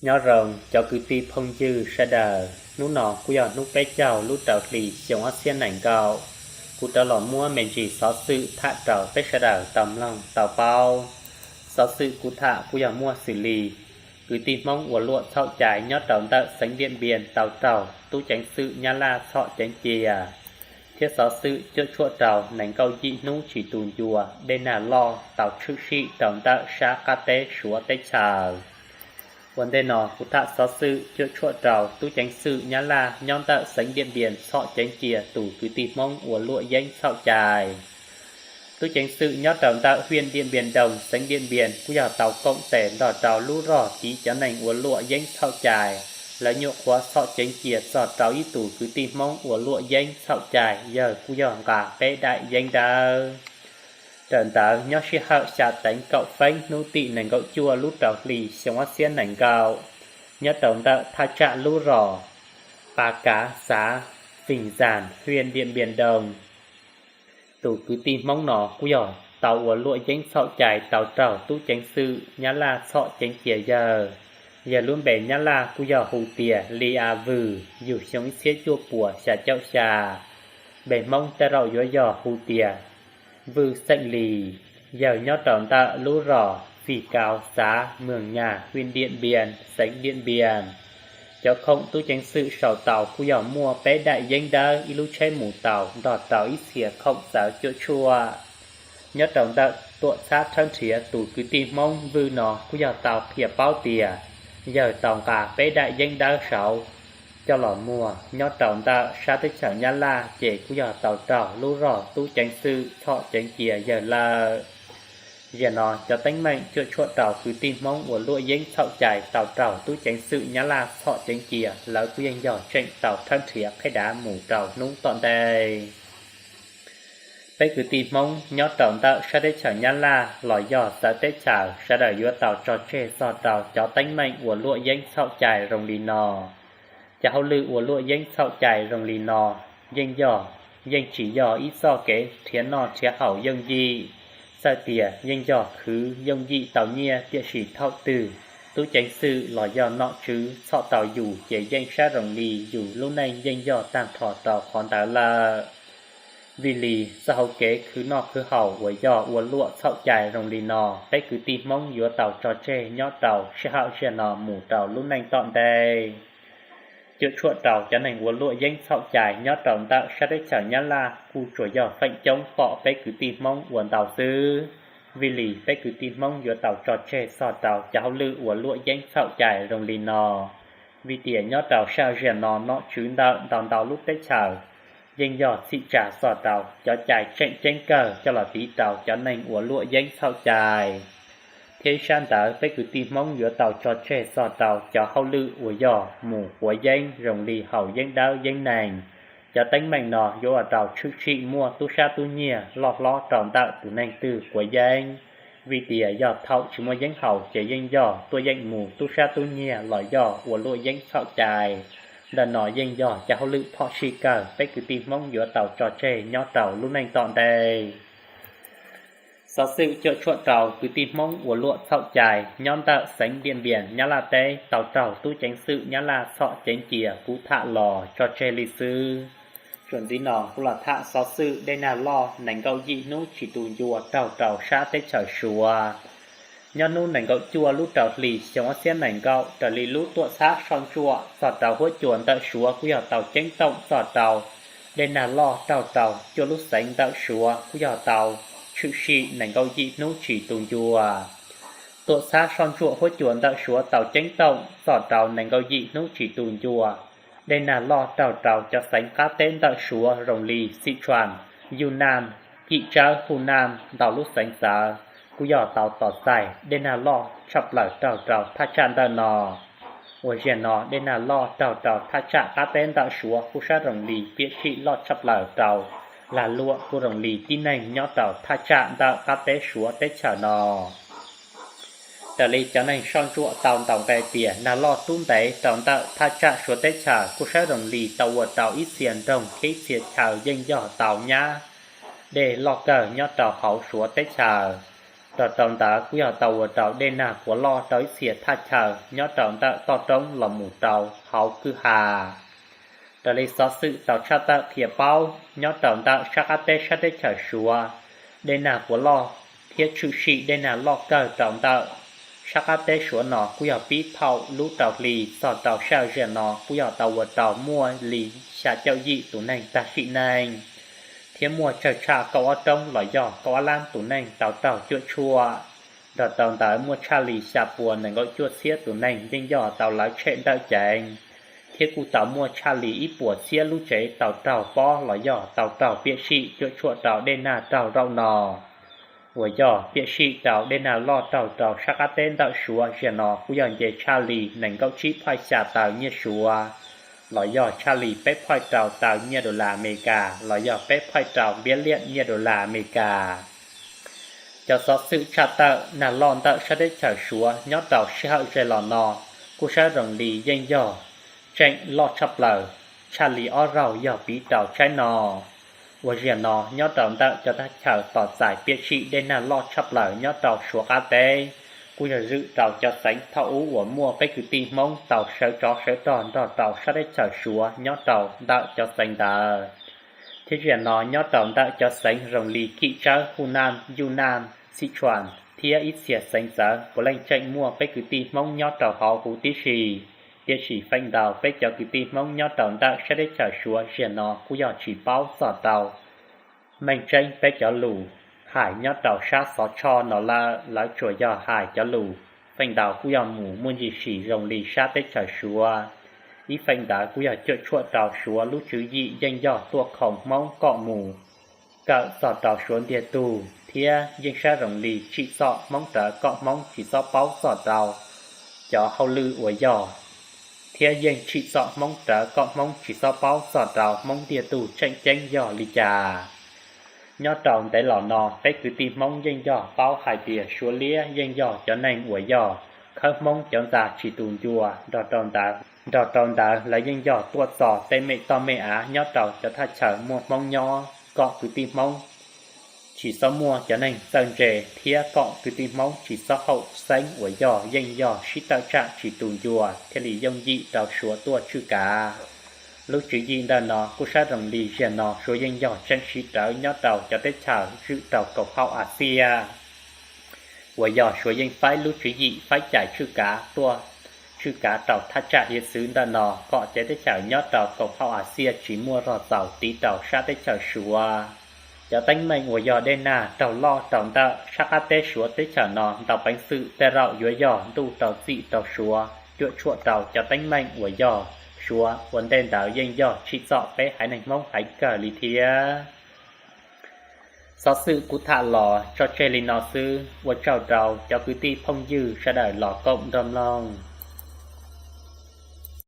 Nyob zoo cov kwv tij phooj ywg sawv daws, hnub no kuj yog hnub peb caug lub rau hli xyoo ob txhiab nees nkaum. Kuv rov los muab me ntsis xov xwm tham rau peb sawv daws tau mloog tau paub. Xov xwm kuv tham kuj yog muaj xws li kwv tij Hmoob ua luam txhaum cai nyob rau ntawm xeev Diam Npias tau raug tub ceev xwm Nyab Laj txhom ceev cia, thiab xov xwm cuam tshuam rau nees nkaum yim hnub tsis tu ncua dej nag loj tau tshwm sim rau ntawm sab qab teb Suav teb chaws. Ua ntej no kuv tham xov xwm cuam tshuam rau tub ceev xwm Nyab Laj nyob ntawm xeev Diam Npias txhom ceev cia tus kwv tij Hmoob ua luam yeeb txhaum cai. Tub ceev xwm nyob rau ntawm hiaj Diam Npias Doos xeev Diam Npias kuj yog tau koom tes nrog rau lub rog tiv cov neeg ua luam yeeb txhaum cai, lawv nyuam qhuav txhom ceev cia txog rau ib tus kwv tij Hmoob ua luam yeeb txhaum cai yawg kuj yog nqa peb daim yeeb dawb. Raws ntawd nyob sij hawm xya teev kaum feeb hnub tim nees nkaum cuaj lub rau hli xyoo ob txhiab nees nkaum, nyob rau ntawm thaj tsam lub rog Pa Kav xav Fim Zas hiaj Diam Npias Doos, tus kwv tij Hmoob no kuj yog tau ua luam yeeb txhaum cai tau raug tub ceev xwm Nyab Laj txhom ceev cia yawg. Yawg lub npe Nyab Laj kuj yog hu tias Li A Vws, yug xyoo ib txhiab cuaj puas xya caum xya, npe Hmoob tej zaum yuav yog hu tias Vws xeem Lis, yawg nyob rau ntawm lub rog Fim Kav xav Mws Nyas hiaj Diam Npias xeev Diam Npias. Cov khoom tub ceev xwm sau tau kuj yog muaj peb daim yeeb dawb, ib lub tsheb mus tau nrog rau ib txhia khoom txawv cuam tshuam. Nyob rau ntawm tuam txhab tshawb nrhiav tus kwv tij Hmoob Vws no kuj yog tau qhia paub tias yawg tau nqa peb daim yeeb dawb saud coj los muag nyob rau ntawm sab teb chaws Nyab Laj ces kuj yog tau raug lub rog tub ceev xwm txhom ceev cia yawg lawm. Zaum no cov teeb meem cuam tshuam rau kwv tij Hmoob ua luam yeeb txhaum cai tau raug tub ceev xwm Nyab Laj txhom ceev cia lawv kuj yeej yog tseem tau tshawb nrhiav qhib dav mus rau hnub tom ntej. Peb kwv tij Hmoob nyob rau ntawm sab teb chaws Nyab Laj los yog txawv teb chaws sawv daws yuav tau tso tseg txog rau cov teeb meem ua luam yeeb txhaum cai zoo li no. Cov hauj lwm ua luam yeeb txhaum cai zoo li no yeej yog, yeej tsis yog ib txoj kev nrhiav noj nrhiav haus yooj yim. Txawm tias yeej yog khwv yooj yim tau nyiaj tiam sis thaum twg tub ceev xwm los yog nom tswv txhom tau yus ces yeej saib zoo li yus lub neej yeej yog tag nrho rau qhov ntawd lawm. Vim li txoj hauv kev khwv noj khwv haus uas yog ua luam txhaum cai zoo li no, peb kwv tij Hmoob yuav tau tso tseg nyob rau sij hawm zaum no mus rau lub neej tom ntej. Cuam tshuam rau cov neeg ua luam yeeb txhaum cai nyob rau ntawm sab teb chaws Nyab Laj kuj tsuas yog feem coob pom peb kwv tij Hmoob ua ntau xwb. Vim li peb kwv tij Hmoob yuav tau tso tseg txog rau cov hauj lwm ua luam yeeb txhaum cai zoo li no, vim tias nyob rau sij hawm zaum no nom tswv ntawm ntau ntau lub teb chaws yeej yog txhim tsa txog rau cov cai tseem ceeb kawg coj los tiv rau cov neeg ua luam yeeb txhaum cai. Thiab ib sab ntawd peb kwv tij Hmoob yuav tau tso tseg txog rau cov hauj lwm uas yog mus quav yeeb zoo li haus yeeb dawb yeeb nees. Cov teeb meem no yuav ua rau tshwm sim muaj tub sab tub nyiag loj hlob rau ntawm tus neeg twg quav yeeb. Vim tias yog thaum tsis muaj yeeb haus ces yeej yog tuaj yeem mus tub sab tub nyiag los yog ua luam yeeb txhaum cai. Ntawm no yeej yog cov hauj lwm phom sij kawg peb kwv tij Hmoob yuav tau tso tseg nyob rau lub neej tom ntej. Xov xwm cuam tshuam rau kwv tij Hmoob ua luam txhaum cai nyob ntawm xeev Diam Npias Nyab Laj teb tau raug tub ceev xwm Nyab Laj txhom ceev cia kuv tham los tso tseg li xwb. Txuas ntxiv no kuv los tham xov xwm dej nag loj nees nkaum yim hnub tsis tu ncua raug rau sab teb chaws Suav. Nyob hnub nees nkaum cuaj lub rau hli xyoo ob txhiab nees nkaum, raws li lub tuam txhab soj ntsuam txog rau huab cua ntawm Suav kuj yog tau ceeb toom txog rau dej nag loj raug rau cuaj lub xeev ntawm Suav kuj yog tau tshwm sim nees nkaum yim hnub tsis tu ncua. Tuam txhab soj ntsuam huab cua ntawm Suav tau ceeb toom txog rau nees nkaum yim hnub tsis tu ncua dej nag loj raug rau cov xeev qab teb ntawm Suav zoo li Sichuan, Yunnan, Kim Tsawb, Hunan ntau lub xeev txawv kuj yog tau tos txais dej nag loj tshaj plaws raug rau thaj tsam ntawm no. Uas zaum no dej nag loj raug rau thaj tsam qab teb ntawm Suav kuj sab zoo li piam sij loj tshaj plaws rau lag luam kuj zoo li tib neeg nyob rau thaj tsam ntawm qab teb Suav teb chaws no. Raws li cov neeg soj ntsuam tau ntaus nqe tias nag loj tub ntev rau ntawm thaj tsam Suav teb chaws kuj sab zoo li tau ua rau ib txhia nroog thiab ib txhia chaw yeej yog tau nyab dej loj kawg nyob rau hauv Suav teb chaws. Nrog rau ntawd kuj yog tau ua rau dej nag puav loj rau ib txhia thaj chaw nyob rau ntawm toj roob los mus rau hauv kwj ha. Raws li xov xwm tau tshaj tawm qhia paub, nyob rau ntawm sab qab teb sab teb chaws Suav, dej nag puav loj thiab tshwm sim dej nag loj kawg rau ntawm sab qab teb Suav no kuj yog pib thaum lub rau hli txog rau sij hawm ziag no kuj yog tau ua rau muaj li xya caum yim tus neeg tag sim neej, thiab muaj tsawg tshaj kaum ob roob los yog kaum ob lab tus neeg tau raug cuam tshuam. Nrog rau ntawd muaj tshaj li xya puas nees nkaum cuaj txhiab tus neeg yeej yog tau lawv tshem ntawm ceev, thiab kuj tau muaj tshaj li ib puas txhiab lub tsev tau raug pob los yog tau raug piam sij cuam tshuam rau dej nag raug zaum no. Uas yog piam sij rau dej nag loj raug rau sab qab teb ntawm Suav ziag no kuj yog nce tshaj li nees nkaum tsib phaij xya taw nyiaj Suav, los yog tshaj li peb phaij rau taw nyiaj dollar Amelikas los yog peb phaij rau npiab liaj nyiaj dollar Amelikas. Cov xov xwm tshaj tawm nag loj ntawm sab teb chaws Suav nyob rau sij hawm ze los no kuj saib zoo li yeej yog tseem loj tshaj plaws, tshaj li ob zaug yog piv rau tshaib no. Uas ziag no nyob rau ntawm cov thaj chaw tos txais piam sij dej nag loj tshaj plaws nyob rau Suav qab teb, kuj yog zwm rau cov xeev thaum ub uas muaj peb kwv tij Hmoob tau sawv tsov sawv rog nrog rau sab teb chaws Suav nyob rau ntawm cov xeev ntawd. Thiab ziag no nyob rau ntawm cov xeev zoo li Kim Tsawb, Hu Nam, Yu Nam, Xi Tshuam thiab ib txhia xeev txawv puav leej tseem muaj peb kwv tij Hmoob nyob rau hauv huv tib si. Tiam sis feem ntau peb cov kwv tij Hmoob nyob rau ntawm sab teb chaws Suav ziag no kuj yog tsis paub txog rau meej tseeb peb cov lus hais nyob rau sab Xov Tsho no lawm, lawv tsuas yog hais cov lus feem ntau kuj yog mus muaj ntsis sim zoo li sab teb chaws Suav. Ib feem ntawd kuj yog cuam tshuam rau Suav lub tswv yim yeej yog tuaj khoom Hmoob kom mus kawm txog rau Suav ntiag tug thiab yeej saib zoo li tsim txom Hmoob rawv kom Hmoob tsis txhob paub txog rau cov hauj lwm uas yog, thiab yeej tsim txom Hmoob rawv kom Hmoob tsis txhob paub txog rau Hmoob ntiag tug tseem ceeb yog li cas. Nyob rau ntev los no peb kwv tij Hmoob yeej yog paub hais tias Suav liab yeej yog cov neeg uas yog khawb Hmoob cov ntxa tsis tu ncua nrog rau ntawd, nrog rau ntawd lawv yeej yog tuaj txo tej me toj me av nyob rau cov thaj chaw muaj Hmoob nyob kom kwv tij Hmoob tsis txhob muaj cov neeg txawj ntse thiab kom kwv tij Hmoob tsis txhob haum xeeb uas yog yeej yog sib tawm tsam tsis tu ncua thiaj li yooj yim rau Suav tuaj tswj kav. Lub tswv yim ntawm no kuj saib zoo li ziag no Suav yeej yog tseem siv rawv nyob rau cov teb chaws zwm rau kaum hauv Axias uas yog Suav yeej faib lub tswv yim faib cais tswj kav tuaj tswj kav rau thaj tsam hiav txwv ntawm no kom cov teb chaws nyob rau kaum hauv Axias tsis muaj zog txaus tiv rau sab teb chaws Suav. Cov teeb meem uas yog dej nag raug loj rau ntawm sab qab teb Suav teb chaws no ntau peev xwm tej zaum yuav yog ntuj rau txim rau Suav cuam tshuam rau cov teeb meem uas yog Suav ua ntej ntawd yeej yog tsim txom peb haiv neeg Hmoob heev kawg li thiab. Xov xwm kuv tham los tso tseg li no xwb, ua tsaug rau cov kwv tij phooj ywg sawv daws los koom nrog mloog.